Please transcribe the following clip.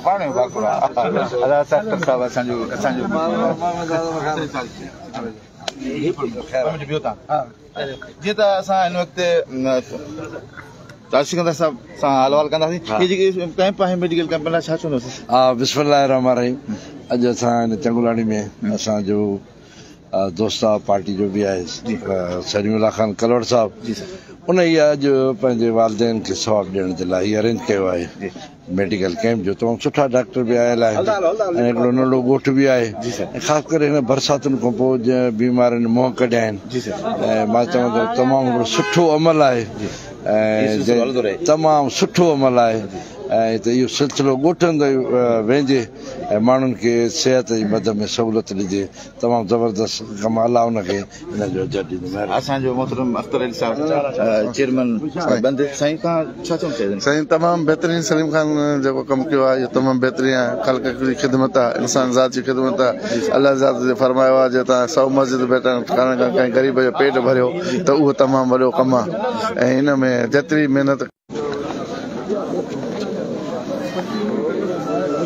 پاڻ باقو ادا ڊاڪٽر صاحب اسان جو اسان جو ٻيو تان جيئن ته اسان هن وقت تاج سڪندر صاحب سان حال احوال ڪنداسين. هي جيڪي ڪئمپ آهي ميڊيڪل ڪئمپ لاء ڇا چوندو؟ ها بسم الله الرحمن الرحيم. اڄ اسان هن چنگولاڻي ۾ اسان جو دوست آ پارٽي جو به آهي سليم الله خان ڪلوڙ صاحب، ان ئي اڄ پنهنجي والدين کي ثواب ڏيڻ جي لاء هي ارينج ڪيو آهي ميڊيڪل ڪئمپ جو. تمام سٺا ڊاڪٽر به آيل آهن ۽ هڪڙو ننڍڙو ڳوٺ به آهي، ۽ خاص ڪري هن برساتن کان پوء جنهن بيمارين منهن ڪڍيا آهن، ۽ مان چوان ٿو تمام هڪڙو سٺو عمل آهي، ۽ تمام سٺو عمل آهي، ۽ ته اهو سلسلو ڳوٺن تائين ويندي ۽ ماڻهن کي صحت جي مد ۾ سهولت ڏجي. تمام زبردست ڪم، الله ان کي ان جو اجر ڏيندو. مهرباني. اسان جو محترم اختر علي صاحب چيئرمين بند سائين توهان ڇا چوڻ چاهيندا؟ سائين تمام بهترين سليم خان جيڪو ڪم ڪيو آهي اهو تمام بهترين آهي، خلق جي خدمت آهي، انسان ذات جي خدمت آهي. الله ذات جي فرمايو آهي جي توهان 100 مسجد ڀيٽڻ ڪرڻ کان ڪنهن غريب جو پيٽ ڀريو ته اهو تمام وڏو ڪم آهي ۽ ان ۾ جيتري محنت.